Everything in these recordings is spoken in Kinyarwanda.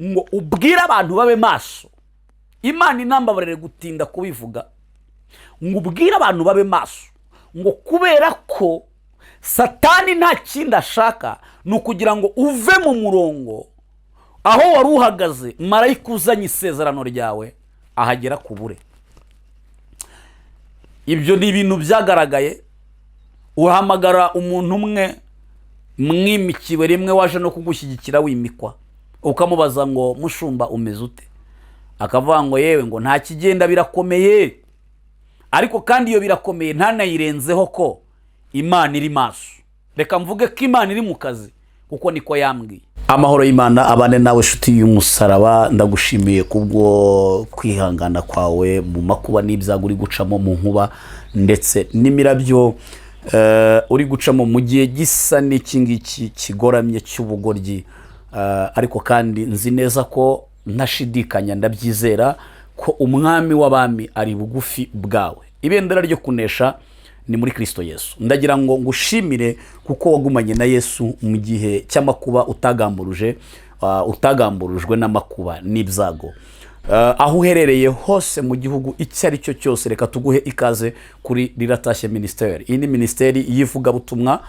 Ngo ubwire abantu babe maso. Imana inambabarire gutinda kubivuga. Ngo ubwire abantu babe maso, ngo kubera ko Satani nta kindi ashaka ni ukugira ngo uve mu murongo aho wari uhagaze. Marayika uzanye isezerano ryawe ahagera ku bure. Ibyo ni ibintu byagaragaye. Uhamagara umuntu umwe mwimikiwe rimwe, waje no kugushyigikira wimikwa, ukamubaza ngo: "Mushumba, umeze ute?" Akavuga ngo: "Yewe," ngo, "nta kigenda, birakomeye." Ariko kandi iyo birakomeye ntanayirenzeho ko Imana iri maso. Reka mvuge ko Imana iri mu kazi, kuko niko yambwiye. Amahoro y'Imana abane nawe, inshuti y'umusaraba. Ndagushimiye kubwo kwihangana kwawe mu makuba n'ibyago uri gucamo, mu nkuba ndetse n'imirabyo uri gucamo mu gihe gisa n'iki ngiki kigoramye cy'ubugoryi. Ariko kandi nzi neza ko ntashidikanya, ndabyizera ko Umwami w'abami ari bugufi bwawe. Ibendera ryo kunesha ni muri Kirisito Yesu. Ndagira ngo ngushimire kuko wagumanye na Yesu mu gihe cy'amakuba, utagamburuje, utagamburujwe n'amakuba n'ibyago. Aho uherereye hose mu gihugu icyo ari cyo cyose, reka tuguhe ikaze kuri Riratashye Minisiteri. Iyi ni minisiteri y'ivugabutumwa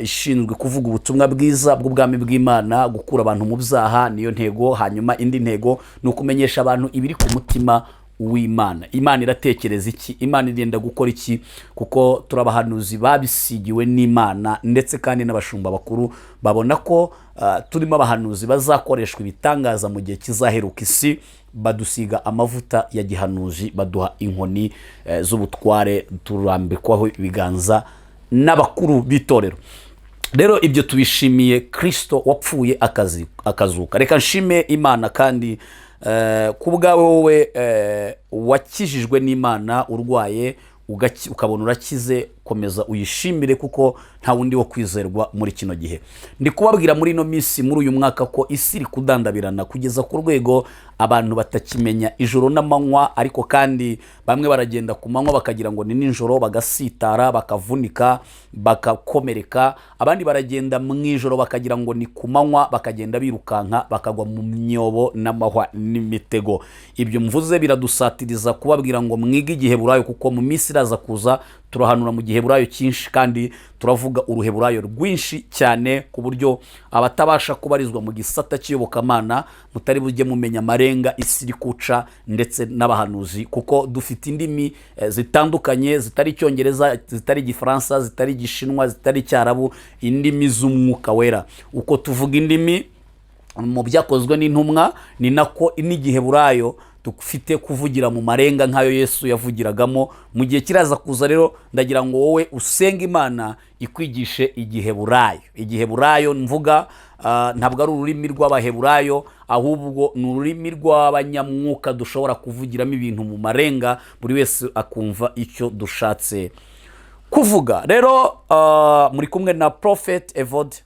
ishinzwe kuvuga ubutumwa bwiza bw'ubwami bw'Imana, gukura abantu mu byaha niyo ntego. Hanyuma indi ntego ni ukumenyesha abantu ibiri ku mutima w'Imana. Imana iratekereza iki? Imana irenda gukora iki? Kuko turabahanuzi babisigiwe n'Imana, ndetse kandi n'abashumba bakuru babona ko turimo abahanuzi bazakoreshwa ibitangaza mu gihe kizaheruka isi. Badusiga amavuta ya gihanuzi, baduha inkoni z'ubutware, turambikwaho ibiganza n'abakuru b'itorero. Rero ibyo tubishimiye Kirisito wapfuye akazi akazuka. Reka nshime Imana kandi ku bwawe wowe wakijijwe n'Imana, urwaye ukabona urakize, komeza uyishimire kuko nta wundi wo kwizerwa muri kino gihe. Ndi kubabwira muri ino minsi, muri uyu mwaka, ko isi iri kudandabirana kugeza ku rwego abantu batakimenya ijoro n'amanywa. Ariko kandi bamwe baragenda ku manywa bakagira ngo ni nijoro, bagasitara, bakavunika, bagakomereka. Abandi baragenda mu ijoro bakagira ngo ni ku manywa, bakagenda birukanka, bakagwa mu myobo n'amahwa n'imitego. Ibyo mvuze biradusatiriza kubabwira ngo mwige Igiheburayo, kuko mu minsi iraza kuza turahanura mu Giheburayo cyinshi, kandi turavuga Uruheburayo rwinshi cyane, ku buryo abatabasha kubarizwa mu gisata cy'iyobokamana mutari bujye mumenya amarenga isi iri kuca ndetse n'abahanuzi, kuko dufite indimi zitandukanye zitari Icyongereza, zitari Igifaransa, zitari Igishinwa, zitari Icyarabu, indimi z'Umwuka Wera. Uko tuvuga indimi mu Byakozwe n'Intumwa, ni nako n'Igiheburayo dufite kuvugira mu marenga nk'ayo Yesu yavugiragamo mu gihe kiraza kuza. Rero ndagira ngo wowe usenge Imana ikwigishe Igiheburayo. Igiheburayo mvuga ntabwo ari ururimi rw'Abaheburayo, ahubwo ni ururimi rw'abanyamwuka dushobora kuvugiramo ibintu mu marenga, buri wese akumva icyo dushatse kuvuga. Rero muri kumwe na Prophet Evode.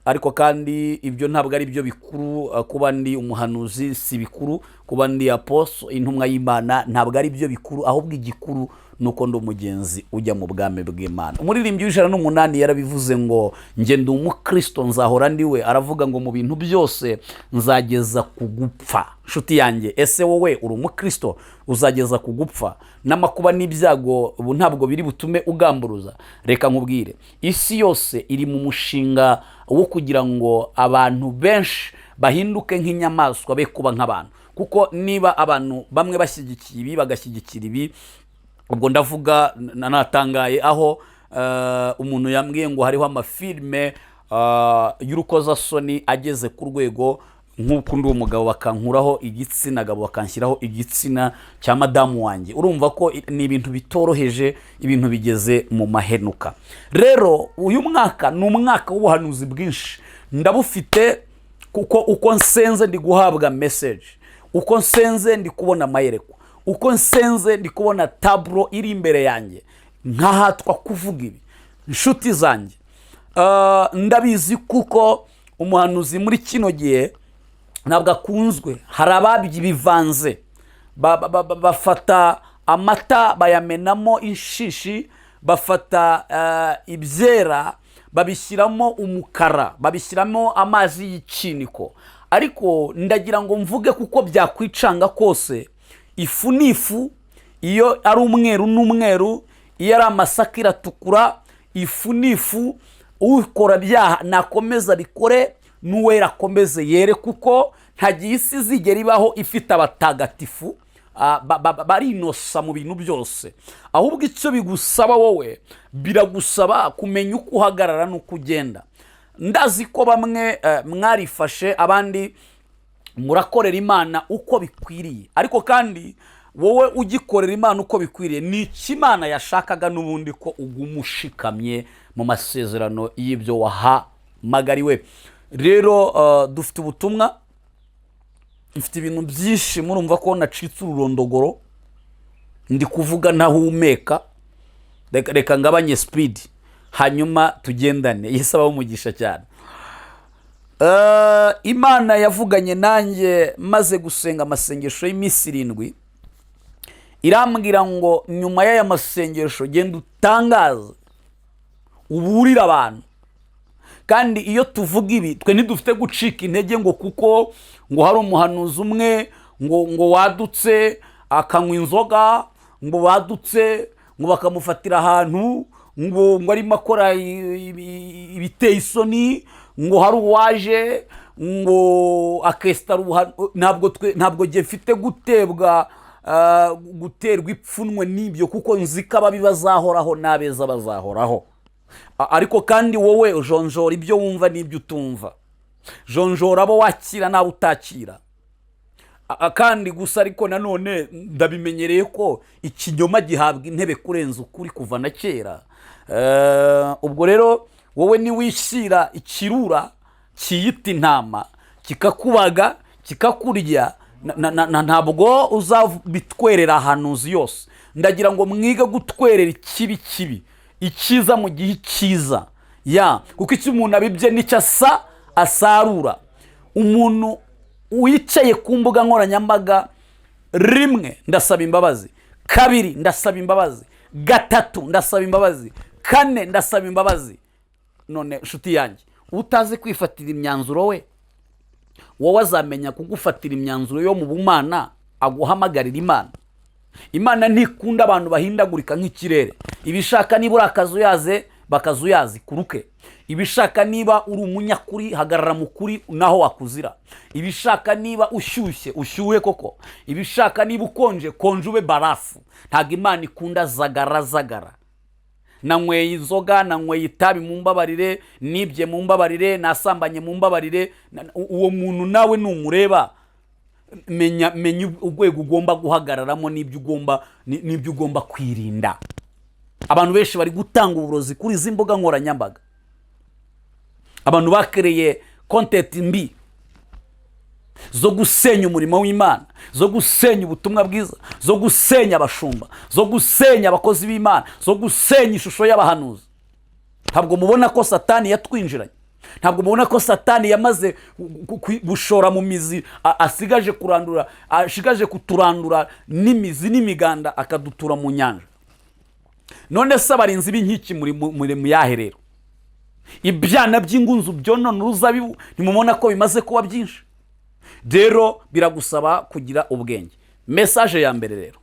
Ariko kandi ibyo ntabwo ari byo bikuru. Kuba ndi umuhanuzi si bikuru, kuba ndi apostle, intumwa y'Imana, ntabwo ari byo bikuru. Ahubwo igikuru ni uko ndi umugenzi ujya mu bwami bw'Imana. Umuririmbyi w'108 yarabivuze ngo: "Njye ndi umukristo, nzahora ndi we." Aravuga ngo: "Mu bintu byose nzageza ku gupfa." Nshuti yanjye, ese wowe uri umukristo uzageza ku gupfa? N'amakuba n'ibyago ubu ntabwo biri butume ugamburuza. Reka nkubwire, isi yose iri mu mushinga wo kugira ngo abantu benshi bahinduke nk'inyamaswa, be kuba nk'abantu. Kuko niba abantu bamwe bashyigikiye ibi, bagashyigikira ibi, ubwo ndavuga natangaye aho umuntu yambwiye ngo hariho amafilime y'urukozasoni ageze ku rwego nk'uko ndi umugabo bakankuraho igitsina gabo, bakanshyiraho igitsina cya madamu wanjye. Urumva ko ni ibintu bitoroheje, ibintu bigeze mu mahenuka. Rero uyu mwaka ni umwaka w'ubuhanuzi bwinshi. Ndabufite kuko uko nsenze ndi guhabwa message, uko nsenze ndi kubona amayerekwa, uko nsenze ndi kubona tableau iri imbere yanjye, nkahatwa kuvuga ibi. Inshuti zanjye, ndabizi kuko umuhanuzi muri kino gihe ntabwo akunzwe. Hari ababyibivanze, bafata amata bayamenamo inshishi, bafata ibyera babishyiramo umukara, babishyiramo amazi y'ikiniko. Ariko ndagira ngo mvuge, kuko byakwicanga kose, ifu ni ifu. Iyo ari umweru n'umweru, iyo ari amasaka iratukura. Ifu ni ifu. Ukora byaha nakomeza abikore, n'uwera akomeze yere, kuko nta gihe isi izigera ibaho ifite abatagatifu barinosa mu bintu byose. Ahubwo icyo bigusaba wowe, biragusaba kumenya uko uhagarara n'uko ugenda. Ndazi ko bamwe mwarifashe, abandi murakorera Imana uko bikwiriye. Ariko kandi wowe ugikorera Imana uko bikwiriye, ni iki Imana yashakaga n'ubundi? Ko uguma ushikamye mu masezerano y'ibyo wahamagariwe. Rero dufite ubutumwa, mfite ibintu byinshi. Murumva ko nacitse ururondogoro, ndi kuvuga ntahumeka. Reka ngabanye speed, hanyuma tugendane. Yesu abahe umugisha cyane. Imana yavuganye nanjye maze gusenga amasengesho y'iminsi 7, irambwira ngo: "Nyuma y'aya masengesho, genda utangaze, uburire abantu." Kandi iyo tuvuga ibi, twe ntidufite gucika intege ngo kuko ngo hari umuhanuzi umwe ngo wadutse akanywa inzoga, ngo badutse ngo bakamufatira ahantu ngo arimo akora ibiteye isoni, ngo hari uwaje ngo akesitara. Ntabwo twe, ntabwo njye mfite gutebwa, guterwa ipfunwe n'ibyo, kuko nzi ko ababi bazahoraho n'abeza bazahoraho. Ariko kandi wowe ujonjora ibyo wumva n'ibyo utumva, jonjora abo wakira n'abo utakira. Kandi gusa ariko nanone ndabimenyereye ko ikinyoma gihabwa intebe kurenza ukuri kuva na kera. Ubwo rero wowe niwishyira ikirura kiyita intama kikakubaga, kikakurya, ntabwo uzabitwerera ahanuzi yose. Ndagira ngo mwige gutwerera ikibi kibi, icyiza mu gihe icyiza ya, kuko icyo umuntu abibye nicyo asa asarura. Umuntu wicaye ku mbuga nkoranyambaga, rimwe ndasaba imbabazi, kabiri ndasaba imbabazi, gatatu ndasaba imbabazi, kane ndasaba imbabazi. None nshuti yanjye, utazi kwifatira imyanzuro we, wowe azamenya kugufatira imyanzuro yo mu bumana aguhamagarira Imana? Imana ntikunda abantu bahindagurika nk'ikirere. Ibishaka niba uri akazuyaze, bakazuyazi kuruke. Ibishaka niba uri umunyakuri, hagarara mu kuri naho wakuzira. Ibishaka niba ushyushye, ushyuhe koko. Ibishaka niba ukonje, konje ube barafu. Ntabwo Imana ikunda zagara zagara. Nanyweye inzoga, nanyweye itabi, mumbabarire, nibye mumbabarire, nasambanye mumbabarire. Uwo muntu nawe numureba, menya urwego ugomba guhagararamo n'ibyo ugomba kwirinda. Abantu benshi bari gutanga uburozi kuri izi mbuga nkoranyambaga. Abantu bakereye content mbi zo gusenya umurimo w'Imana, zo gusenya ubutumwa bwiza, zo gusenya abashumba, zo gusenya abakozi b'Imana, zo gusenya ishusho y'abahanuzi. Ntabwo mubona ko Satani yatwinjiranye? Ntabwo mubona ko Satani yamaze gushora mu mizi, asigaje kurandura, ashigaje kuturandura n'imizi n'imiganda, akadutura mu nyanja? None se abarinzi b'inkiki muri mu yahe? Rero ibyana by'ingunzu byonona uruzabibu, ntimubona ko bimaze kuba byinshi? Rero biragusaba kugira ubwenge. Message ya mbere rero,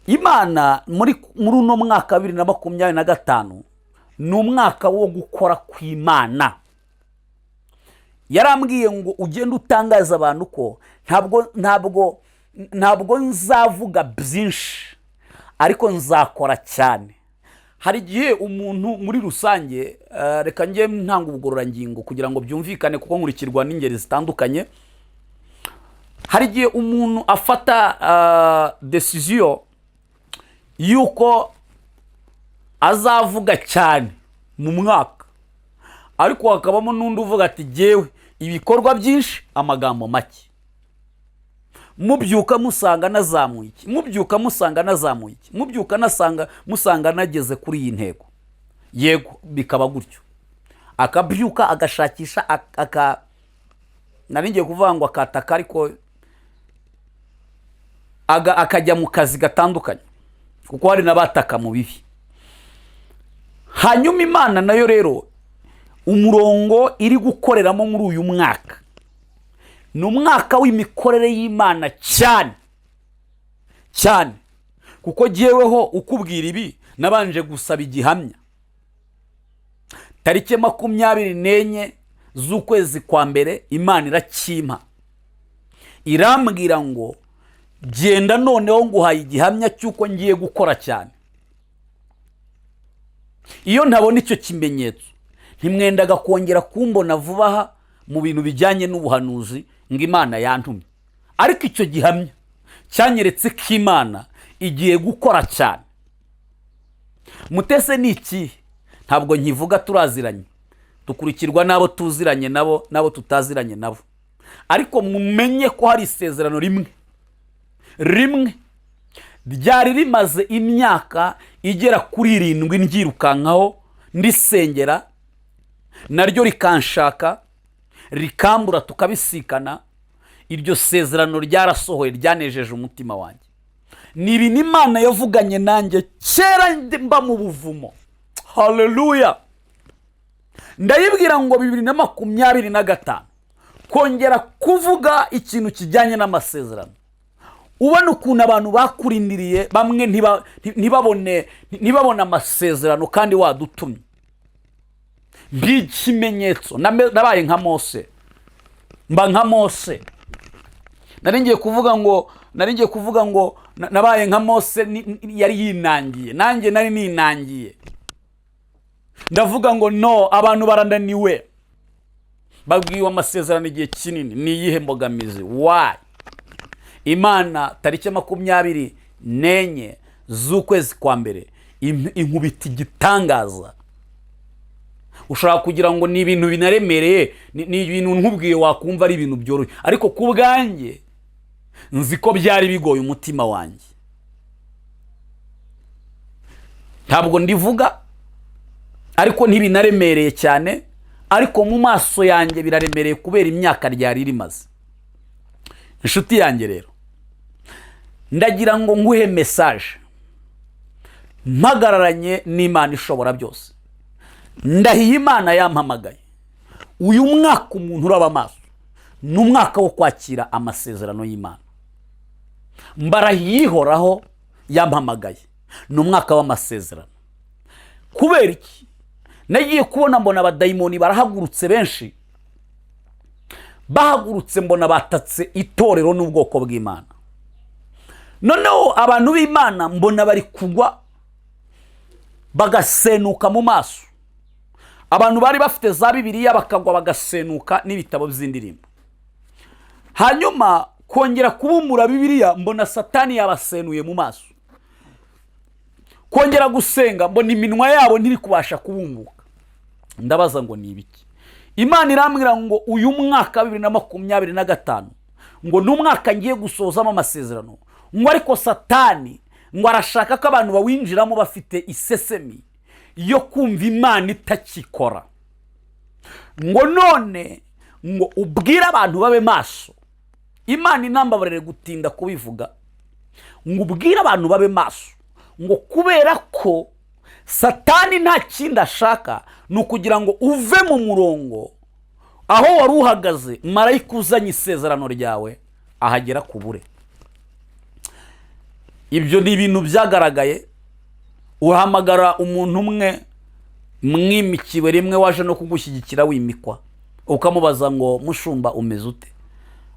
Imana muri uno mwaka wa 2025 ni umwaka wo gukora kw'Imana. Yarambwiye ngo: "Ugende utangaza abantu ko ntabwo nzavuga byinshi, ariko nzakora cyane." Hari igihe umuntu muri rusange, reka njye ntanga ubugororangingo kugira ngo byumvikane, kuko nkurikirwa n'ingeri zitandukanye. Hari igihe umuntu afata décision y'uko azavuga cyane mu mwaka, ariko hakabamo n'undi uvuga ati: "Jyewe ibikorwa byinshi, amagambo make." Mubyuka musanga nazamuye iki, mubyuka musanga nazamuye iki, mubyuka musanga nageze kuri iyi ntego. Yego, bikaba gutyo, akabyuka agashakisha aka nari ngiye kuvuga ngo akataka, ariko akajya mu kazi gatandukanye, kuko hari n'abataka mu bibi. Hanyuma Imana nayo rero Umurongo iri gukoreramo muri uyu mwaka ni umwaka w'imikorere y'Imana cyane cyane, kuko jyeweho ukubwira ibi nabanje gusaba igihamya. Tariki 24 z'ukwezi kwa mbere Imana irakimpa, irambwira ngo: "Genda, noneho nguhaye igihamya cy'uko ngiye gukora cyane." Iyo ntabona icyo kimenyetso, ntimwendaga kongera kumbona vuba aha mu bintu bijyanye n'ubuhanuzi ngo Imana yantumye. Ariko icyo gihamya cyanyeretse ko Imana igiye gukora cyane. Mutese ni ikihe? Ntabwo nkivuga, turaziranye, dukurikirwa n'abo tuziranye nabo n'abo tutaziranye nabo. Ariko mumenye ko hari isezerano rimwe rimwe ryari rimaze imyaka igera kuri 7 ndyirukankaho, ndisengera, naryo rikanshaka rikambura, tukabisikana. Iryo sezerano ryarasohoye, ryanejeje umutima wanjye. Ni ibintu Imana yavuganye nanjye kera mba mu buvumo. Haleluya! Ndayibwira ngo 2025 kongera kuvuga ikintu kijyanye n'amasezerano, ubona ukuntu abantu bakurindiriye, bamwe ntibabone amasezerano kandi wadutumye. Mb'ikimenyetso, nabaye nka Mose, mba nka Mose. Nari ngiye kuvuga ngo nabaye nka Mose yari yinangiye, nanjye nari ninangiye. Ndavuga ngo: "No, abantu barananiwe, babwiwe amasezerano igihe kinini, ni iyihe mbogamizi?" Why? Imana tariki 24 z'ukwezi kwa mbere inkubita igitangaza. Ushobora kugira ngo ni ibintu binaremereye, ni ibintu nkubwiye wakumva ari ibintu byoroshye, ariko ku bwanjye nzi ko byari bigoye umutima wanjye. Ntabwo ndivuga, ariko ntibinaremereye cyane, ariko mu maso yanjye biraremereye kubera imyaka ryari rimaze. Inshuti yanjye rero, ndagira ngo nguhe message mpagararanye n'Imana ishobora byose. Ndahiye Imana yampamagaye, uyu mwaka umuntu uraba amaso ni umwaka wo kwakira amasezerano y'Imana. Mbarahiye yampamagaye, ni umwaka w'amasezerano. Kubera iki? Nagiye kubona mbona abadayimoni barahagurutse benshi, bahagurutse mbona batatse itorero n'ubwoko bw'Imana. Noneho abantu b'Imana mbona bari kugwa bagasenuka mu maso. Abantu bari bafite za Bibiliya bakagwa bagasenuka n'ibitabo by'indirimbo. Hanyuma kongera kubumbura Bibiliya, mbona Satani yabasenuye mu maso. Kongera gusenga, mbona iminwa yabo ntiri kubasha kubumbuka. Ndabaza ngo: "Ni ibiki?" Imana irambwira ngo uyu mwaka wa 2025 ngo ni umwaka ngiye gusozamo amasezerano, ngo ariko Satani ngo arashaka ko abantu bawinjiramo bafite isesemi yo kumva Imana itakikora, ngo none ngo ubwire abantu babe maso. Imana inambabarire gutinda kubivuga. Ngo ubwire abantu babe maso, ngo kubera ko Satani nta kindi ashaka ni ukugira ngo uve mu murongo aho wari uhagaze, marayika uzanye isezerano ryawe ahagera ku bure. Ibyo ni ibintu byagaragaye. Uhamagara umuntu umwe mwimikiwe rimwe waje no kugushyigikira wimikwa, ukamubaza ngo: "Mushumba, umeze ute?"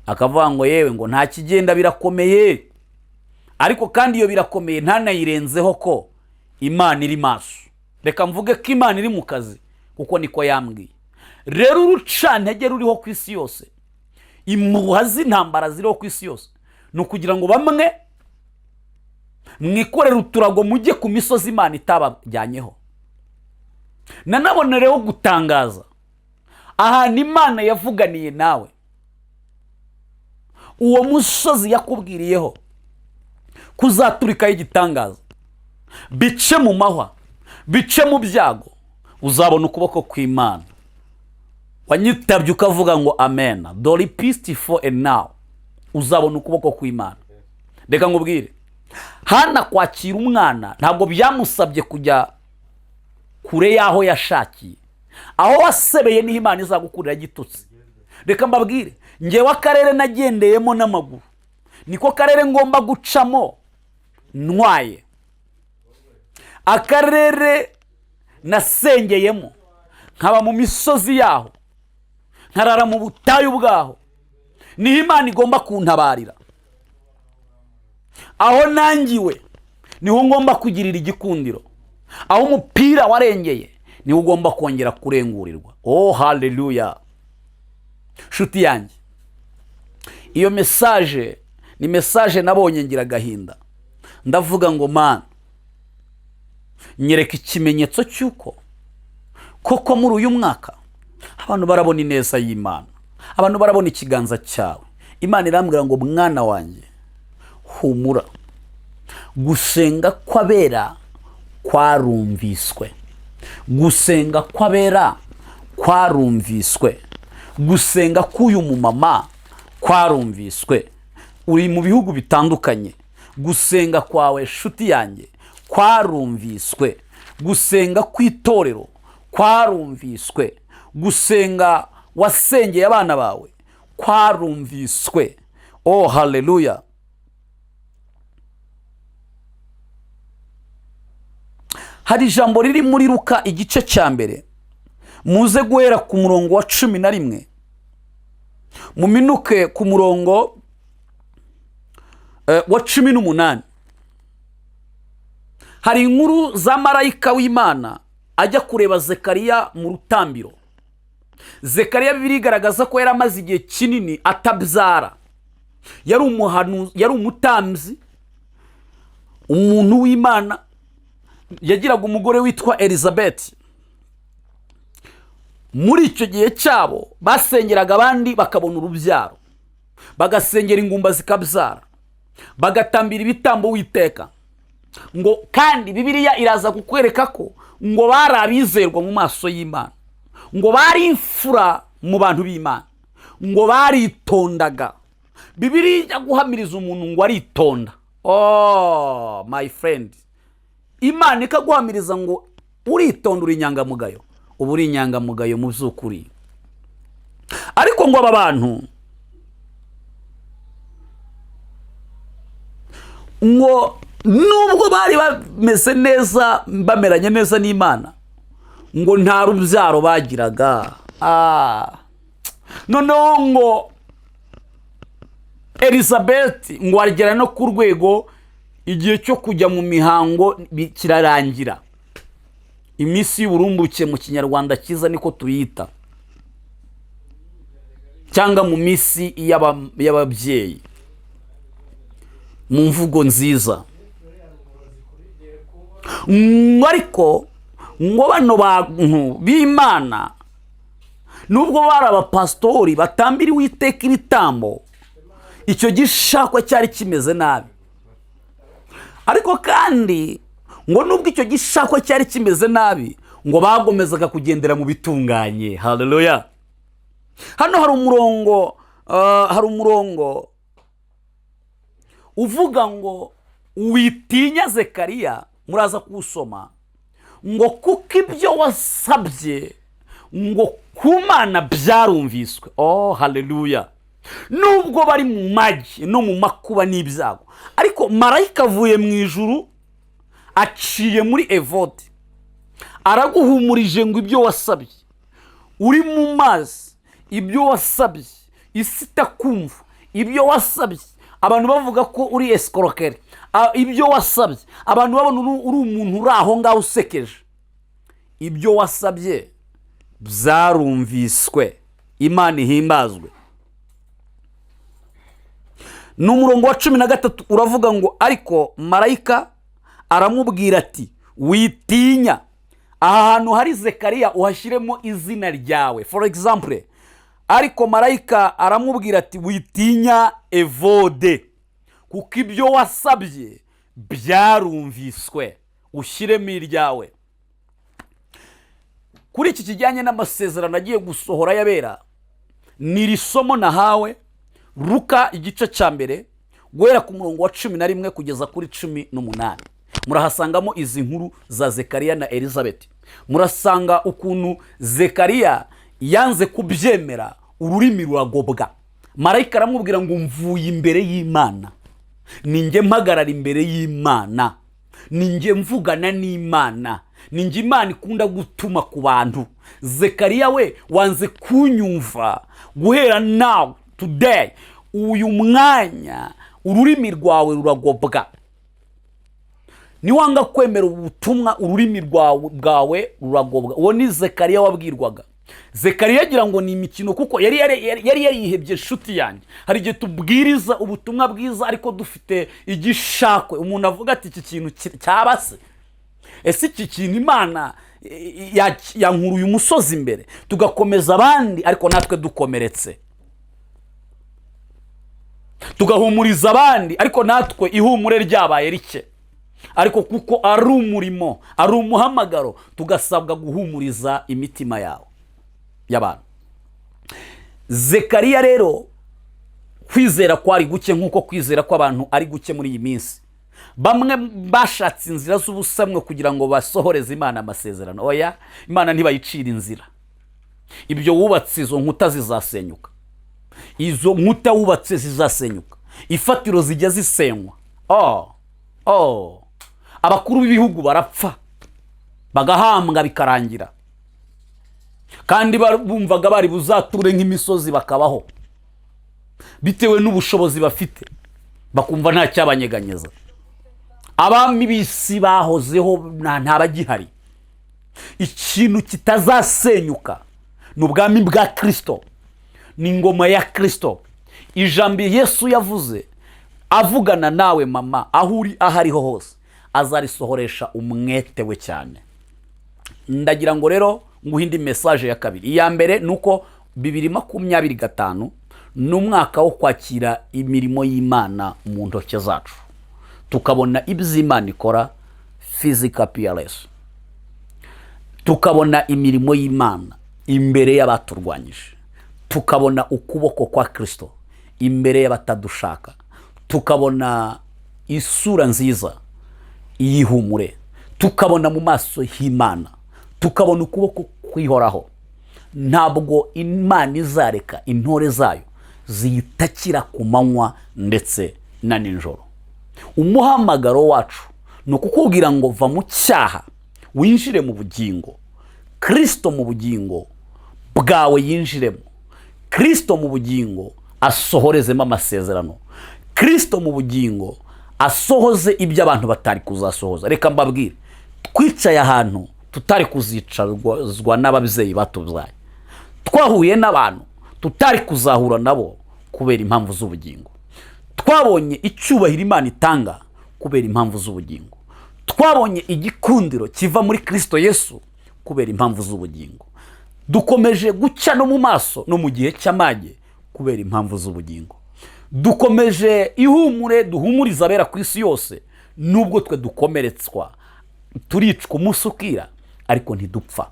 Akavuga ngo: "Yewe," ngo, "nta kigenda, birakomeye." Ariko kandi iyo birakomeye ntanayirenzeho ko Imana iri maso. Reka mvuge ko Imana iri mu kazi, kuko niko yambwiye. Rero urucantege ruriho ku isi yose, impuha z'intambara ziriho ku isi yose, ni ukugira ngo bamwe mwikorere uturago mujye ku misozi Imana itabajyanyeho. Nanabonereho gutangaza ahantu Imana yavuganiye nawe, uwo musozi yakubwiriyeho kuzaturikaho igitangaza, bice mu mahwa, bice mu byago, uzabona ukuboko kw'Imana. Wanyitabye ukavuga ngo amena, dore pisiti for and now, uzabona ukuboko kw'Imana. Reka nkubwire, Hana kwakira umwana ntabwo byamusabye kujya kure y'aho yashakiye. Aho wasebeye niho Imana izagukurira gitutsi. Reka mbabwire, ngewe akarere nagendeyemo n'amaguru niko karere ngomba gucamo ntwaye. Akarere nasengeyemo, nkaba mu misozi yaho, nkarara mu butayu bwaho, niho Imana igomba kuntabarira. Aho nangiwe niho ngomba kugirira igikundiro. Aho umupira warengeye niho ugomba kongera kurengurirwa. Oh, haleluya! Nshuti yanjye, iyo message ni message nabonye ngira agahinda. Ndavuga ngo: "Mana, nyereka ikimenyetso cy'uko koko muri uyu mwaka abantu barabona ineza y'Imana, abantu barabona ikiganza cyawe." Imana irambwira ngo: "Mwana wanjye, humura, gusenga kw'abera kwarumviswe, gusenga kw'abera kwarumviswe, gusenga k'uyu mumama kwarumviswe. Uri mu bihugu bitandukanye, gusenga kwawe, shuti yanjye, kwarumviswe, gusenga kw'itorero kwarumviswe, gusenga wasengeye abana bawe kwarumviswe." Oh, haleluya! Hari ijambo riri muri Luka igice cya 1. Muze guhera ku murongo wa 11, muminuke ku murongo wa 18. Hari inkuru za marayika w'Imana ajya kureba Zekariya mu rutambiro. Zekariya, Bibiliya igaragaza ko yari amaze igihe kinini atabyara. Yari umuhanuzi, yari umutambyi, umuntu w'Imana. Yagiraga umugore witwa Elizabeth. Muri icyo gihe cyabo basengeraga abandi bakabona urubyaro, bagasengera ingumba zikabyara, bagatambira ibitambo Witeka. Ngo kandi Bibiliya iraza kukwereka ko ngo bari abizerwa mu maso y'Imana, ngo bari imfura mu bantu b'Imana, ngo baritondaga. Bibiliya ijya guhamiriza umuntu ngo aritonda, oh my friend, Imana ikaguhamiriza ngo uritonda, uri inyangamugayo, uba uri inyangamugayo mu by'ukuri. Ariko ngo aba bantu ngo nubwo bari bameze neza, bameranye neza n'Imana, ngo nta rubyaro bagiraga. Noneho ngo Elizabeth ngo agera no ku rwego igihe cyo kujya mu mihango kirarangira, iminsi y'uburumbuke mu Kinyarwanda cyiza niko tuyita, cyangwa mu minsi y'ababyeyi mu mvugo nziza. Ngo ariko ngo bano bantu b'Imana, nubwo bari abapasitori batambira Uwiteka ibitambo, icyo gishakwa cyari kimeze nabi. Ariko kandi ngo nubwo icyo gishakwa cyari kimeze nabi, ngo bagomezaga kugendera mu bitunganye. Haleluya! Hano hari umurongo uvuga ngo: "Witinya Zekariya." Muraza kuwusoma. Ngo kuko ibyo wasabye ngo ku Mana byarumviswe. Oh, haleluya! Nubwo bari mu magi no mu makuba n'ibyago, ariko marayika avuye mu ijuru, aciye muri Evode, araguhumurije ngo ibyo wasabye uri mu mazi, ibyo wasabye isi itakumva, ibyo wasabye abantu bavuga ko uri escroquerie, ibyo wasabye abantu babona uri umuntu uri aho ngaho usekeje, ibyo wasabye byarumviswe. Imana ihimbazwe. Ni umurongo wa 13, uravuga ngo: "Ariko marayika aramubwira ati: 'Witinya.'" Aha hantu hari Zekariya uhashyiremo izina ryawe, for example. "Ariko marayika aramubwira ati: 'Witinya Evode, kuko ibyo wasabye byarumviswe.'" Ushyiremo iryawe. Kuri iki kijyanye n'amasezerano agiye gusohora yabera, ni iri somo nahawe, Luka igice cya 1, guhera ku murongo wa 11 kugeza kuri 18. Murahasangamo izi nkuru za Zekariya na Elizabeth. Murasanga ukuntu Zekariya yanze kubyemera, ururimi ruragobwa. Marayika aramubwira ngo: "Mvuye imbere y'Imana, ninjye mpagarara imbere y'Imana, ninjye mvugana n'Imana, ninjye Imana ikunda gutuma ku bantu. Zekariya we, wanze kunyumva, guhera now, today, uyu mwanya, ururimi rwawe ruragobwa. Niwanga kwemera ubutumwa, ururimi rwawe ruragobwa." Uwo ni Zekariya wabwirwaga. Zekariya agira ngo ni imikino, kuko yari yarihebye. Inshuti yanjye, hari igihe tubwiriza ubutumwa bwiza ariko dufite igishakwe. Umuntu avuga ati: "Iki kintu cyaba se? Ese iki kintu Imana yankuruye umusozi imbere?" Tugakomeza abandi ariko natwe dukomeretse, tugahumuriza abandi ariko natwe ihumure ryabaye rike. Ariko kuko ari umurimo, ari umuhamagaro, tugasabwa guhumuriza imitima yawe y'abantu. Zekariya rero kwizera kwari guke, nk'uko kwizera kw'abantu ari guke muri iyi minsi. Bamwe bashatse inzira z'ubusamwe kugira ngo basohoreze Imana amasezerano. Oya, Imana ntibayicira inzira. Ibyo wubatse, izo nkuta zizasenyuka, izo nkuta wubatse zizasenyuka. Ifatiro zijya zisenywa. Oh. Abakuru b'ibihugu barapfa, bagahambwa, bikarangira, kandi bumvaga bari buzature nk'imisozi, bakabaho bitewe n'ubushobozi bafite, bakumva nta cyabanyeganyeza. Abami b'isi bahozeho, ntabagihari. Ikintu kitazasenyuka ni ubwami bwa Kirisito, ni ingoma ya Kirisito. Ijambo Yesu yavuze avugana nawe, mama, aho uri, aho ariho hose, azarisohoresha umwete we cyane. Ndagira ngo rero nguhe indi message ya kabiri. Iya mbere ni uko 2025 ni umwaka wo kwakira imirimo y'Imana mu ntoki zacu, tukabona ibyo Imana ikora physical prs, tukabona imirimo y'Imana imbere y'abaturwanyije, tukabona ukuboko kwa Kirisito imbere y'abatadushaka, tukabona isura nziza y'ihumure, tukabona mu maso h'Imana, tukabona ukuboko kwihoraho. Ntabwo Imana izareka intore zayo ziyitakira ku manywa ndetse na nijoro. Umuhamagaro wacu ni ukukubwira ngo: "Va mu cyaha, winjire mu bugingo. Kirisito mu bugingo bwawe yinjiremo, Kirisito mu bugingo asohorezemo amasezerano, Kirisito mu bugingo asohoze ibyo abantu batari kuzasohoza." Reka mbabwire, twicaye ahantu tutari kuzicazwa n'ababyeyi batubyaye, twahuye n'abantu tutari kuzahura nabo kubera impamvu z'ubugingo, twabonye icyubahiro Imana itanga kubera impamvu z'ubugingo, twabonye igikundiro kiva muri Kirisito Yesu kubera impamvu z'ubugingo, dukomeje gucya no mu maso no mu gihe cy'amage kubera impamvu z'ubugingo, dukomeje ihumure duhumuriza abera ku isi yose. Nubwo twe dukomeretswa, turicwa umunsi ukira, ariko ntidupfa.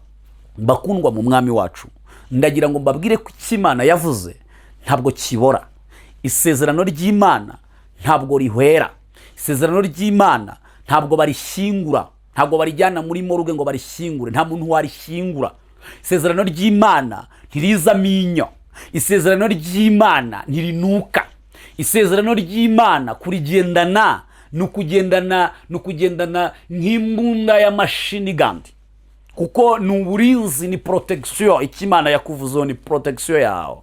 Bakundwa mu Mwami wacu, ndagira ngo mbabwire ko icyo Imana yavuze ntabwo kibora. Isezerano ry'Imana ntabwo rihwera. Isezerano ry'Imana ntabwo barishyingura, ntabwo barijyana muri morgue ngo barishyingure. Nta muntu warishyingura. Isezerano ry'Imana ntirizamo inyo. Isezerano ry'Imana ntirinuka. Isezerano ry'Imana kurigendana ni ukugendana nk'imbunda ya machine gun, kuko ni uburinzi, ni protection. Icyo Imana yakuvuzeho ni protection yawe.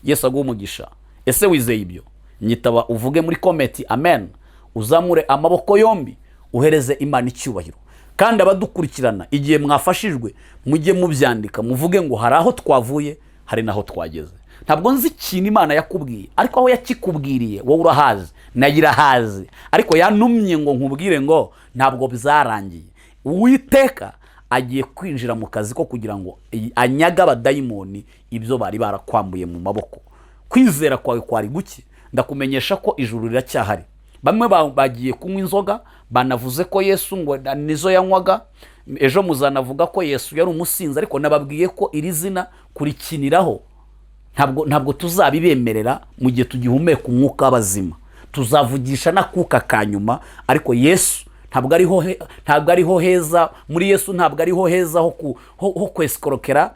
Yesu aguha umugisha. Ese wizeye ibyo? Nyitaba uvuge muri comment "amen", uzamure amaboko yombi, uhereze Imana icyubahiro. Kandi abadukurikirana, igihe mwafashijwe mujye mubyandika, muvuge ngo: "Hari aho twavuye, hari n'aho twageze." Ntabwo nzi ikintu Imana yakubwiye, ariko aho yakikubwiriye wowe urahazi, nayo irahazi. Ariko yantumye ngo nkubwire ngo ntabwo byarangiye. Uwiteka agiye kwinjira mu kazi ko kugira ngo anyage abadayimoni ibyo bari barakwambuye mu maboko. Kwizera kwawe kwari guke. Ndakumenyesha ko ijuru riracyahari. Bamwe bagiye kunywa inzoga, banavuze ko Yesu ngo nizo yanywaga. Ejo muzanavuga ko Yesu yari umusinzi. Ariko nababwiye ko iri zina kurikiniraho ntabwo tuzabibemerera mu gihe tugihumeka umwuka w'abazima. Tuzavugisha n'akuka ka nyuma, ariko Yesu Ntabwo ariho heza muri Yesu, ntabwo ariho heza ho kwesikorokera,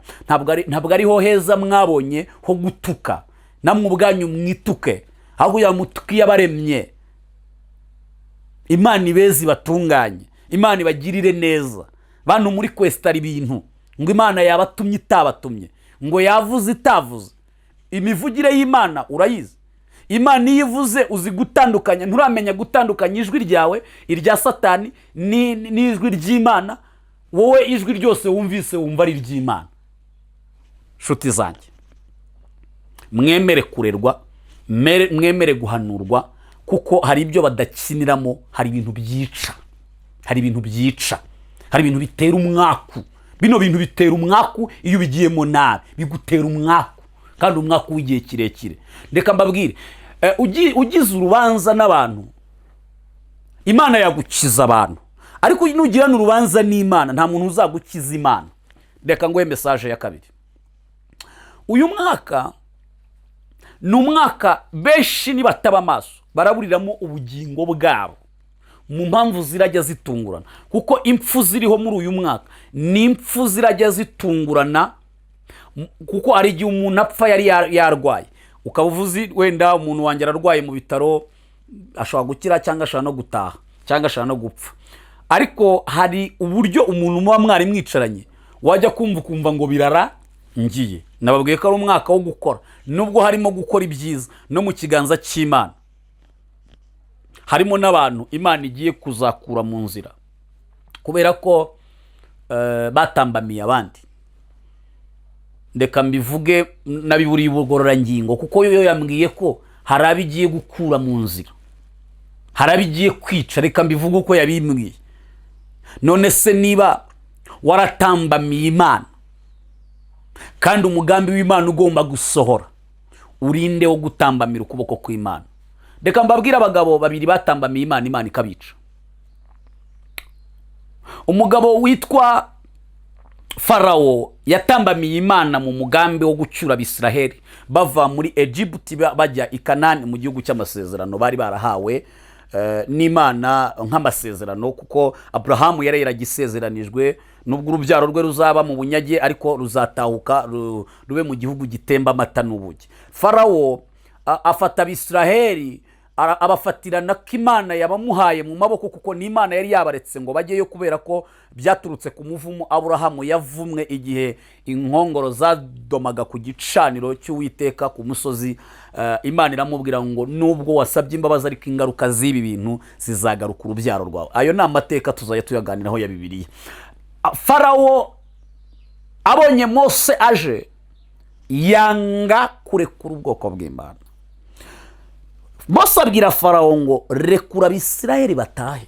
ntabwo ariho heza mwabonye ho gutuka. Namwe ubwanyu mwituke, ahubwo yamutuka iyabaremye. Imana ibeze, ibatunganye, Imana ibagirire neza. Bantu muri kwesitara ibintu ngo Imana yabatumye itabatumye, ngo yavuze itavuze, imivugire y'Imana urayizi? Imana iyo ivuze uzi gutandukanya? Nturamenya gutandukanya ijwi ryawe, irya Satani n'ijwi ry'Imana. Wowe ijwi ryose wumvise wumva ari iry'Imana. Nshuti zanjye, mwemere kurerwa, mwemere guhanurwa, kuko hari ibyo badakiniramo. Hari ibintu byica, hari ibintu byica, hari ibintu bitera umwaku. Bino bintu bitera umwaku. Iyo ubigiyemo nabi bigutera umwaku, kandi umwaku w'igihe kirekire. Reka mbabwire, ugize urubanza n'abantu, Imana yagukiza abantu, ariko nugirana urubanza n'Imana, nta muntu uzagukiza Imana. Reka nguhe message ya kabiri. Uyu mwaka ni umwaka benshi nibataba amaso baraburiramo ubugingo bwabo mu mpamvu zirajya zitungurana, kuko impfu ziriho muri uyu mwaka ni impfu zirajya zitungurana. Kuko hari igihe umuntu apfa yari yarwaye, ukaba uvuze wenda umuntu wanjye ararwaye mu bitaro, ashobora gukira cyangwa ashobora no gutaha cyangwa ashobora no gupfa. Ariko hari uburyo umuntu muba mwari mwicaranye, wajya kumva ukumva ngo birarangiye. Nababwiye ko ari umwaka wo gukora, nubwo harimo gukora ibyiza no mu kiganza cy'Imana, harimo n'abantu Imana igiye kuzakura mu nzira kubera ko batambamiye abandi. Reka mbivuge nabiburiye ubugororangingo, kuko yo yambwiye ko hari abo igiye gukura mu nzira, hari abo igiye kwica. Reka mbivuge uko yabimbwiye. None se niba waratambamiye Imana kandi umugambi w'Imana ugomba gusohora, urinde wo gutambamira ukuboko kw'Imana? Reka mbabwire abagabo babiri batambamiye Imana, Imana ikabica. Umugabo witwa Farawo yatambamiye Imana mu mugambi wo gucyura Abisiraheli bava muri Egiputi bajya i Kanani, mu gihugu cy'amasezerano bari barahawe n'Imana nk'amasezerano, kuko Aburahamu yari yaragisezeranijwe, nubwo urubyaro rwe ruzaba mu bunyage, ariko ruzatahuka rube mu gihugu gitemba amata n'ubuki. Farawo afata Abisiraheli, abafatirana ko Imana yabamuhaye mu maboko, kuko n'Imana yari yabaretse ngo bajyeyo, kubera ko byaturutse ku muvumo Aburahamu yavumwe igihe inkongoro zadomaga ku gicaniro cy'Uwiteka ku musozi. Imana iramubwira ngo nubwo wasabye imbabazi, ariko ingaruka z'ibi bintu zizagaruka urubyaro rwawe. Ayo ni amateka tuzajya tuyaganiraho ya Bibiliya. Farawo abonye Mose aje, yanga kurekura ubwoko bw'Imana. Mose abwira Farawo ngo rekura Abisirayeli batahe.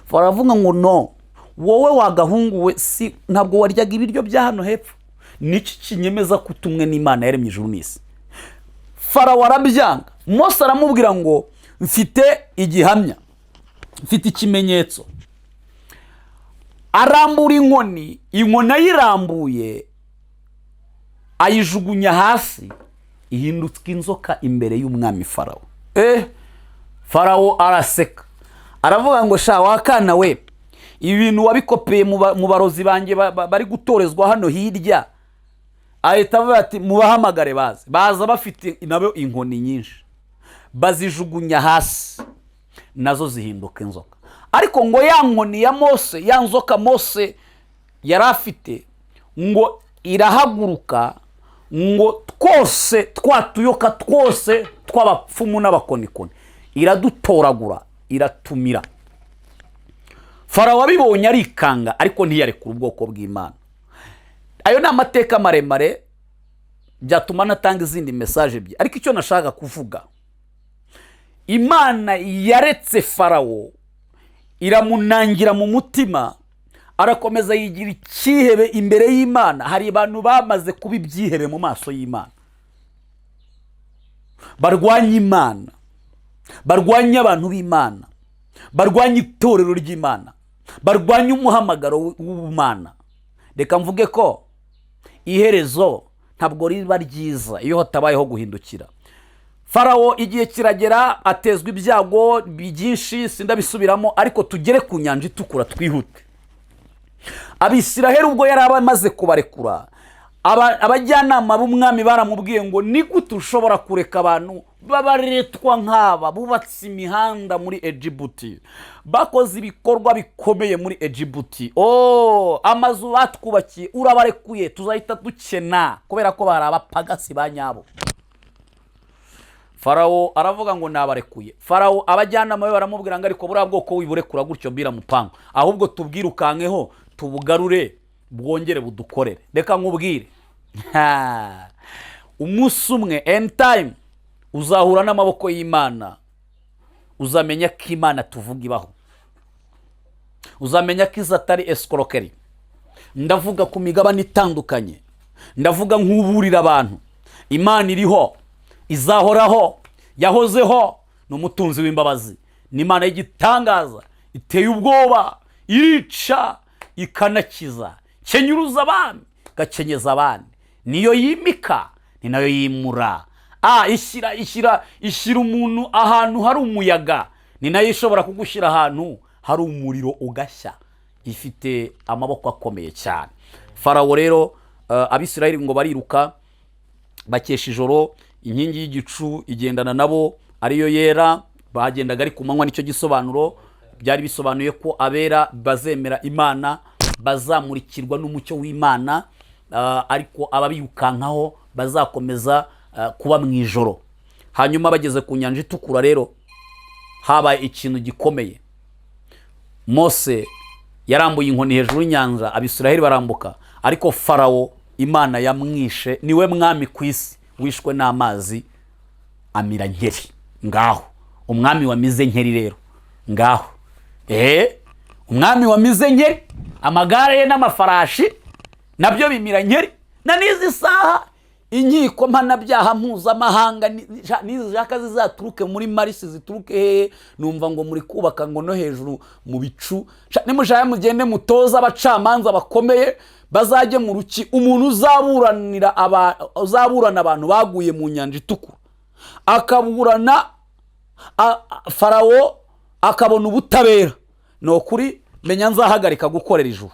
Farawo avuga ngo no, wowe wagahunguwe, si ntabwo waryaga ibiryo bya hano hepfo? Niki kinyemeza ko utumwe n'Imana yaremye ijuru n'isi? Farawo arabyanga. Mose aramubwira ngo mfite igihamya, mfite ikimenyetso. Arambura inkoni, inkoni ayirambuye ayijugunya hasi, ihinduka inzoka imbere y'umwami Farawo. Farawo araseka, aravuga ngo sha wakana we, ibi bintu wabikopeye mu barozi banjye bari gutorezwa hano hirya. Ahita avuga ati mubahamagare baze. Baza bafite nabo inkoni nyinshi, bazijugunya hasi, nazo zihinduka inzoka. Ariko ngo ya nkoni ya Mose, ya nzoka Mose yari afite, ngo irahaguruka, ngo twose twa tuyoka twose tw'abapfumu n'abakonikoni iradutoragura, iratumira. Farawo abibonye arikanga, ariko ntiyarekura ubwoko bw'Imana. Ayo ni amateka maremare, byatuma natanga izindi message ebyiri, ariko icyo nashaka kuvuga, Imana yaretse Farawo, iramunangira mu mutima, arakomeza yigira icyihebe imbere y'Imana. Hari abantu bamaze kuba ibyihebe mu maso y'Imana, barwanya Imana, barwanya abantu b'Imana, barwanya itorero ry'Imana, barwanya umuhamagaro w'ubumana. Reka mvuge ko iherezo ntabwo riba ryiza iyo hatabayeho guhindukira. Farawo igihe kiragera atezwa ibyago byinshi, sindabisubiramo, ariko tugere ku Nyanja Itukura twihute. Abisiraheli ubwo yari amaze kubarekura, abajyanama b'umwami baramubwiye ngo: "Ni gute ushobora kureka abantu b'abaretwa nk'aba, bubatse imihanda muri Egibuti, bakoze ibikorwa bikomeye muri Egibuti, oh, amazu batwubakiye, urabarekuye tuzahita dukena kubera ko bari abapagasi ba nyabo?" Farawo aravuga ngo: "Nabarekuye." Farawo, abajyanama be baramubwira ngo: "Ariko buriya bwoko wiburekura gutyo mbira mupangu, ahubwo tubwirukankeho tubugarure bwongere budukorere." Reka nkubwire, umunsi umwe, end time, uzahura n'amaboko y'Imana, uzamenya ko Imana tuvuga ibaho, uzamenya ko izo atari escroquerie. Ndavuga ku migabane itandukanye, ndavuga nk'uburira abantu. Imana iriho, izahoraho, yahozeho, ni umutunzi w'imbabazi, ni Imana y'igitangaza iteye ubwoba, irica ikanakiza, kenyuruza abami, igakenyeza abandi, niyo yimika, ni nayo yimura. Ishyira umuntu ahantu hari umuyaga, ni nayo ishobora kugushyira ahantu hari umuriro ugashya. Ifite amaboko akomeye cyane. Farawo rero, Abisirayeli ngo bariruka bakesha ijoro, inkingi y'igicu igendana nabo ariyo yera. Bagendaga ari ku manywa, nicyo gisobanuro byari bisobanuye, ko abera bazemera Imana bazamurikirwa n'umucyo w'Imana, ariko ababirukankaho bazakomeza kuba mu ijoro. Hanyuma bageze ku Nyanja Itukura rero, habaye ikintu gikomeye. Mose yarambuye inkoni hejuru y'inyanja, Abisiraheli barambuka, ariko Farawo Imana yamwishe. Niwe mwami ku isi wishwe n'amazi, amira nkeri. Ngaho umwami wamize nkeri rero, ngaho umwami wamize nkeri, amagare ye n'amafarashi nabyo bimira nkeri. Na n'izi saha inkiko mpanabyaha mpuzamahanga nizishaka zizaturuke muri Marisi, zituruke hehe, numva ngo muri kubaka ngo no hejuru mu bicu. Nimushaka mugende mutoze abacamanza bakomeye bazajye mu ruki. Umuntu uzaburana abantu baguye mu Nyanja Itukura, akaburana Farawo akabona ubutabera, ni ukuri menya nzahagarika gukorera ijuru.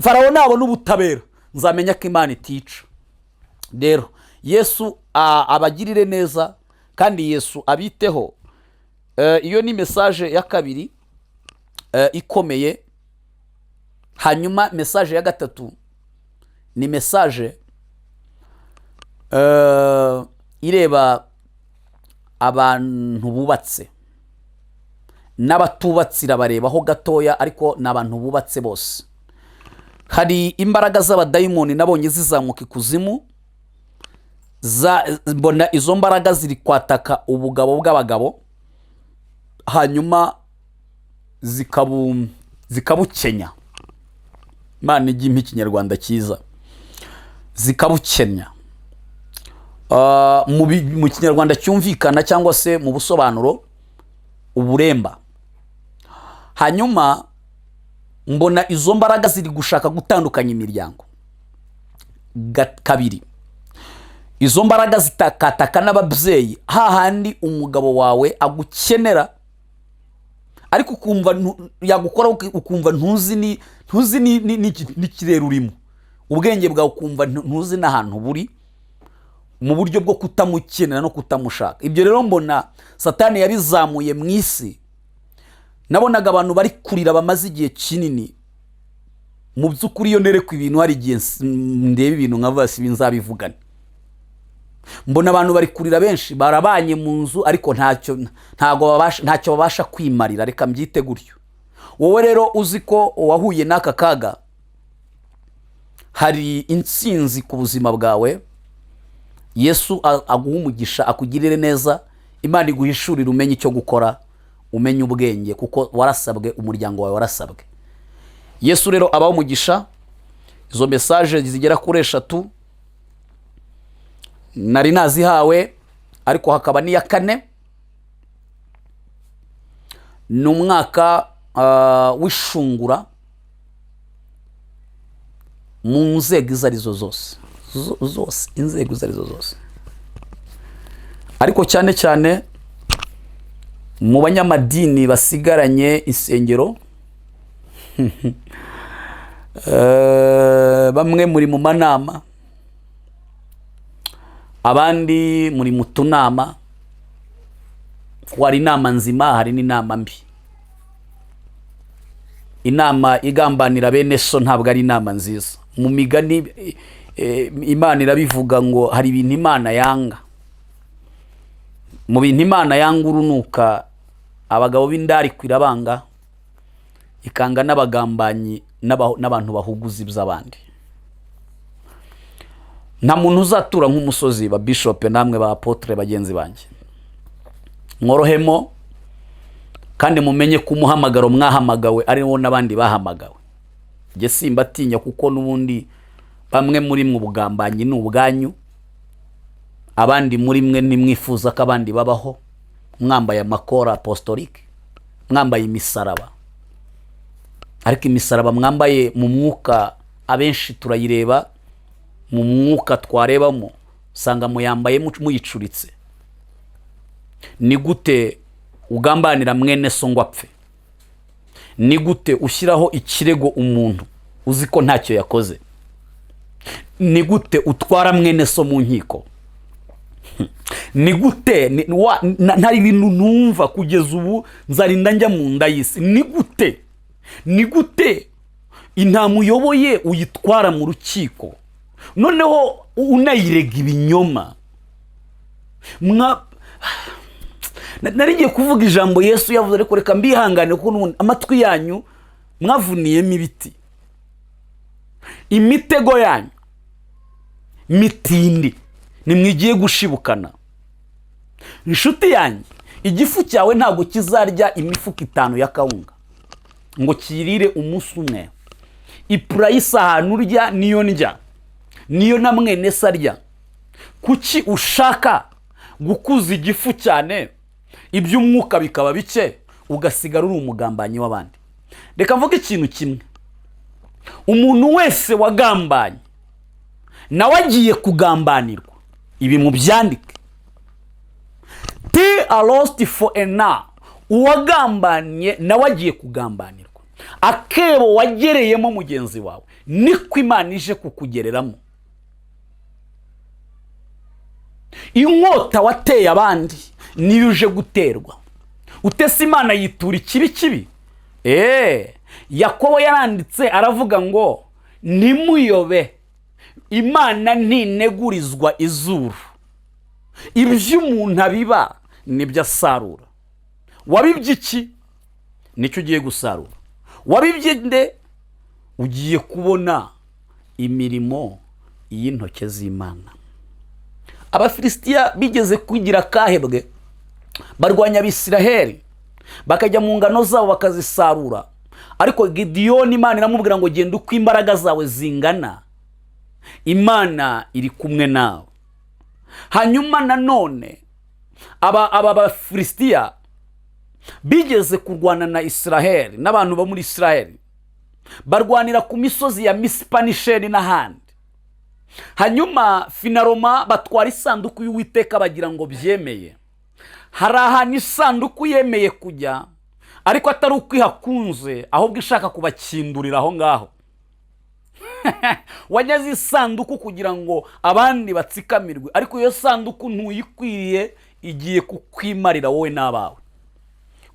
Farawo nabona ubutabera, nzamenya ko Imana itica. Rero Yesu abagirire neza kandi Yesu abiteho. Iyo ni message ya kabiri ikomeye. Hanyuma message ya gatatu ni message ireba abantu bubatse n'abatubatse, irabarebaho gatoya, ariko ni abantu bubatse bose. Hari imbaraga z'abadayimoni nabonye zizamuka ikuzimu, mbona izo mbaraga ziri kwataka ubugabo bw'abagabo, hanyuma zikabukenya. Imana ijya impa Ikinyarwanda cyiza. Zikabukenya. Mu Kinyarwanda cyumvikana cyangwa se mu busobanuro, uburemba. Hanyuma mbona izo mbaraga ziri gushaka gutandukanya imiryango. Kabiri, izo mbaraga zitakataka n'ababyeyi, hahandi umugabo wawe agukenera ariko ukumva yagukora ukumva ntuzi n'ikirere urimo, ubwenge bwawe ukumva ntuzi n'ahantu buri, mu buryo bwo kutamukenera no kutamushaka. Ibyo rero mbona Satani yabizamuye mu isi. Nabonaga abantu bari kurira bamaze igihe kinini. Mu by'ukuri, iyo nerekwa ibintu, hari igihe ndeba ibintu nkavuga: "Si ibi nzabivugane." Mbona abantu bari kurira benshi, barabanye mu nzu ariko ntacyo, ntabwo babasha, ntacyo babasha kwimarira, reka mbyite gutyo. Wowe rero uzi ko wahuye n'aka kaga, hari intsinzi ku buzima bwawe. Yesu aguha umugisha, akugirire neza, Imana iguhishurire, umenye icyo gukora, umenye ubwenge, kuko warasabwe, umuryango wawe warasabwe. Yesu rero abaho umugisha. Izo message zigera kuri eshatu nari nazihawe, ariko hakaba n'iya kane. Ni umwaka w'ishungura mu nzego izo arizo zose, zose, inzego izo arizo zose. Ariko cyane cyane mu banyamadini basigaranye insengero, bamwe muri mu manama, abandi muri mu tunama, kuko hari inama nzima, hari n'inama mbi. Inama igambanira bene so ntabwo ari inama nziza. Mu migani Imana irabivuga ngo hari ibintu Imana yanga. Mu bintu Imana yanga urunuka, abagabo b'indarikwa irabanga, ikanga n'abagambanyi n'abantu bahuguza iby'abandi. Nta muntu uzatura nk'umusozi. Ba bishope namwe ba apôtre bagenzi banjye, mworohemo kandi mumenye ko umuhamagaro mwahamagawe ari wo n'abandi bahamagawe. Njye simbatinya, kuko n'ubundi bamwe muri mwe ubugambanyi ni ubwanyu, abandi muri mwe ntimwifuza ko abandi babaho, mwambaye amakora apostolique, mwambaye imisaraba. Ariko imisaraba mwambaye mu mwuka, abenshi turayireba mu mwuka, twarebamo usanga muyambaye muyicuritse. Ni gute ugambanira mwene so ngo apfe? Ni gute ushyiraho ikirego umuntu uzi ko ntacyo yakoze? Ni gute utwara mwene so mu nkiko? Ni gute ntari ibintu numva kugeza ubu, nzarinda njya mu nda y'isi. Ni gute intama uyoboye uyitwara mu rukiko, noneho unayirega ibinyoma? Nari ngiye kuvuga ijambo Yesu yavuze, ariko reka mbihangane, kuko n'ubundi amatwi yanyu mwavuniyemo ibiti. Imitego yanyu mitindi nimwigiye gushibukana. Inshuti yanjye, igifu cyawe ntabwo kizarya imifuka 5 ya kawunga ngo kirire umunsi umwe. Ipura y'isahani urya niyo ndya, niyo na mwene se arya. Kuki ushaka gukuza igifu cyane, iby'umwuka bikaba bike, ugasigara uri umugambanyi w'abandi? Reka mvuge ikintu kimwe: umuntu wese wagambanye nawe agiye kugambanirwa. Ibi mubyandike. T a lost for a now. Uwagambanye nawe agiye kugambanirwa. Akebo wagereyemo mugenzi wawe niko Imana ije kukugereramo. Inkota wateye abandi niyo uje guterwa. Utese Imana yitura ikibi kibi? Eee, Yakobo yaranditse aravuga ngo ntimuyobe, Imana ntinegurizwa izuru. Ibyo umuntu abiba nibyo asarura. Wabibye iki? Nicyo ugiye gusarura. Wabibye nde? Ugiye kubona imirimo y'intoke z'Imana. Abafilisitiya bigeze kugira akahebwe, barwanya Abisiraheli, bakajya mu ngano zabo bakazisarura. Ariko Gidiyoni, Imana iramubwira ngo genda uko imbaraga zawe zingana, Imana iri kumwe nawe. Hanyuma nanone aba bafilisitiya bigeze kurwana na Isiraheli n'abantu bo muri Isiraheli, barwanira ku misozi ya Misipa n'Isheni n'ahandi. Hanyuma finalement batwara isanduku y'Uwiteka, bagira ngo byemeye. Hari ahantu isanduku yemeye kujya, ariko atari uko ihakunze, ahubwo ishaka kubakindurira aho ngaho. Wageze isanduku kugira ngo abandi batsikamirwe, ariko iyo sanduku ntuyikwiriye, igiye kukwimarira wowe n'abawe.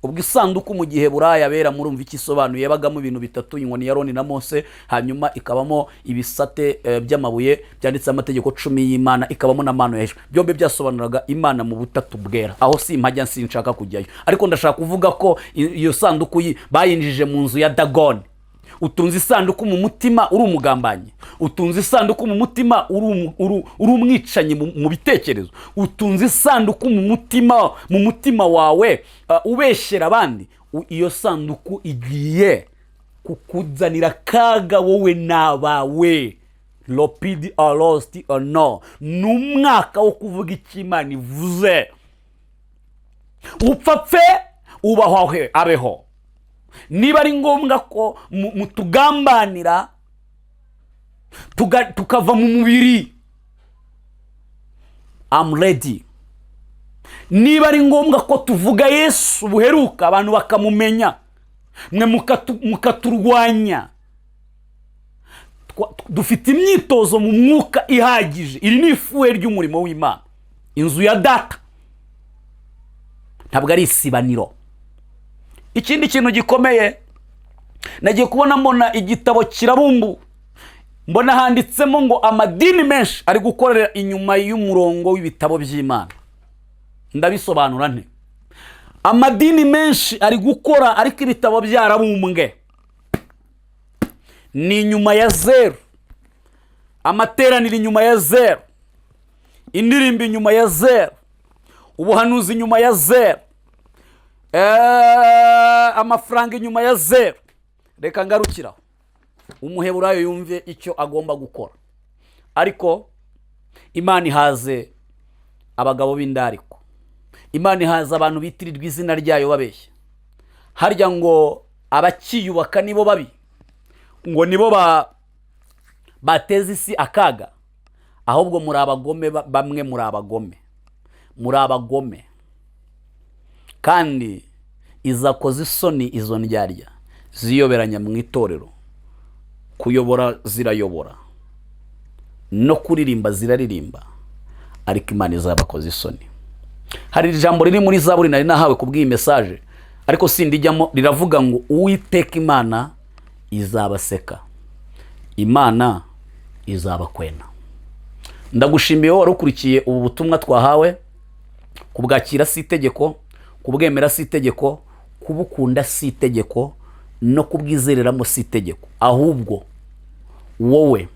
Ubwo isanduku mu gihe buraya bera, murumva icyo isobanuye, yabagamo ibintu bitatu: inkoni ya Aroni na Mose, hanyuma ikabamo ibisate by'amabuye byanditseho amategeko 10 y'Imana, ikabamo na manu hejuru. Byombi byasobanuraga Imana mu butatu bwera. Aho simpajya, sinshaka kujyayo, ariko ndashaka kuvuga ko iyo sanduku bayinjije mu nzu ya Dagoni. Utunze isanduku mu mutima uri umugambanyi, utunze isanduku mu mutima uri umwicanyi mu bitekerezo, utunze isanduku mu mutima wawe ubeshyera abandi. Iyo sanduku igiye kukuzanira akaga wowe n'abawe. Lopidi alosti ono. Ni umwaka wo kuvuga icyo Imana ivuze. Upfa pfe, ubaho abeho. Niba ari ngombwa ko mutugambanira tukava mu mubiri, I'm ready. Niba ari ngombwa ko tuvuga Yesu buheruka, abantu bakamumenya, mwe mukaturwanya. Dufite imyitozo mu mwuka ihagije. Iri ni ifuhe ry'umurimo w'Imana. Inzu ya Data ntabwo ari isibaniro. Ikindi kintu gikomeye nagiye kubona, mbona igitabo kirabumbu, mbona handitsemo ngo amadini menshi ari gukorera inyuma y'umurongo w'ibitabo by'Imana. Ndabisobanura nte? Amadini menshi ari gukora, ariko ibitabo byarabumbwe, ni inyuma ya zeru. Amateraniro inyuma ya zeru, indirimbo inyuma ya zeru, ubuhanuzi inyuma ya zeru, amafaranga inyuma ya zeru. Reka ngarukiraho, Umuheburayo yumve icyo agomba gukora. Ariko Imana ihaze abagabo b'indariko, Imana ihaze abantu bitirirwa izina ryayo babeshya. Harya ngo abakiyubaka nibo babi, ngo nibo bateza isi akaga? Ahubwo muri abagome, bamwe muri abagome, muri abagome. Kandi izakoze isoni izo ndyarya ziyoberanya mu itorero. Kuyobora zirayobora, no kuririmba ziraririmba, ariko Imana izabakoza isoni. Hari ijambo riri muri Zaburi nari nahawe kubw'iyi message, ariko sindijyamo. Riravuga ngo Uwiteka Imana izabaseka, Imana izabakwena. Ndagushimiye wowe wari ukurikiye ubu butumwa twahawe. Kubwakira si itegeko, kubwemera si itegeko, kubukunda si itegeko, no kubwizereramo si itegeko. Ahubwo wowe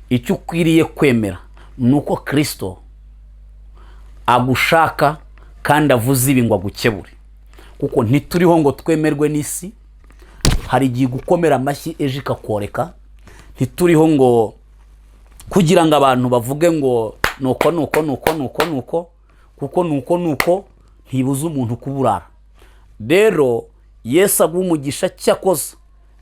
icyo ukwiriye kwemera ni uko Kirisito agushaka kandi avuze ibi ngo agukebure, kuko ntituriho ngo twemerwe n'isi. Hari igihe gukomera amashyi ejo ikakoreka. Ntituriho ngo kugira ngo abantu bavuge ngo nuko nuko nuko nuko nuko, kuko nuko nuko ntibuza umuntu kuburara. Rero Yesu aguha umugisha. Cyakoza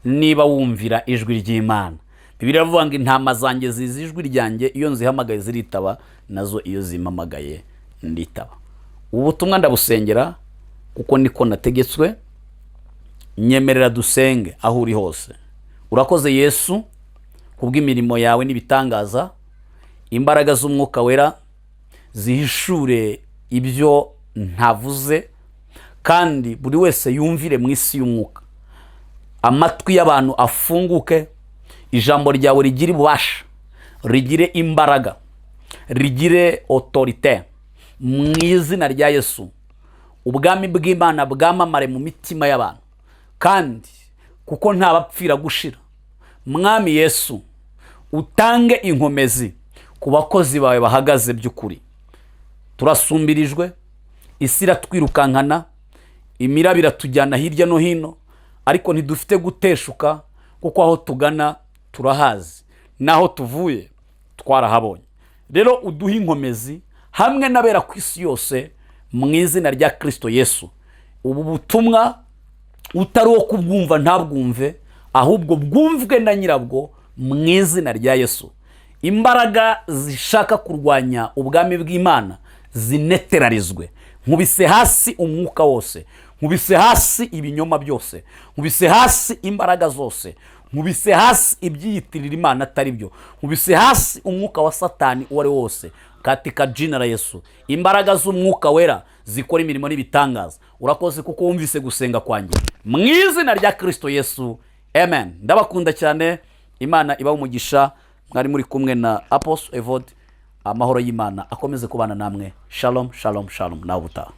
niba wumvira ijwi ry'Imana, Bibiliya iravuga ngo intama zanjye zizi ijwi ryanjye, iyo nzihamagaye ziritaba, nazo iyo zimpamagaye nditaba. Ubu butumwa ndabusengera kuko niko nategetswe. Nyemerera dusenge aho uri hose. Urakoze Yesu kubw'imirimo yawe n'ibitangaza. Imbaraga z'Umwuka Wera zihishure ibyo ntavuze, kandi buri wese yumvire mu isi y'umwuka. Amatwi y'abantu afunguke, ijambo ryawe rigire ububasha, rigire imbaraga, rigire autorité mu izina rya Yesu. Ubwami bw'Imana bwamamare mu mitima y'abantu, kandi kuko nta bapfira gushira. Mwami Yesu, utange inkomezi ku bakozi bawe bahagaze by'ukuri. Turasumbirijwe, isi iratwirukankana, imiraba iratujyana hirya no hino, ariko ntidufite guteshuka, kuko aho tugana turahazi, n'aho tuvuye twarahabonye. Rero uduhe inkomezi hamwe n'abera ku isi yose mu izina rya Kirisito Yesu. Ubu butumwa utari uwo kubwumva ntabwumve, ahubwo bwumvwe na nyirabwo mu izina rya Yesu. Imbaraga zishaka kurwanya ubwami bw'Imana zineterarizwe. Nkubise hasi umwuka wose, nkubise hasi ibinyoma byose, nkubise hasi imbaraga zose, nkubise hasi ibyiyitirira Imana atari byo, nkubise hasi umwuka wa Satani uwo ari wo wose katika jina la Yesu. Imbaraga z'Umwuka Wera zikora imirimo n'ibitangaza. Urakoze kuko wumvise gusenga kwanjye mu izina rya Kirisito Yesu, amen. Ndabakunda cyane, Imana ibahe umugisha. Mwari muri kumwe na Apostle Evode. Amahoro y'Imana akomeze kubana namwe. Shalom, shalom, shalom. Nawe ubutaha.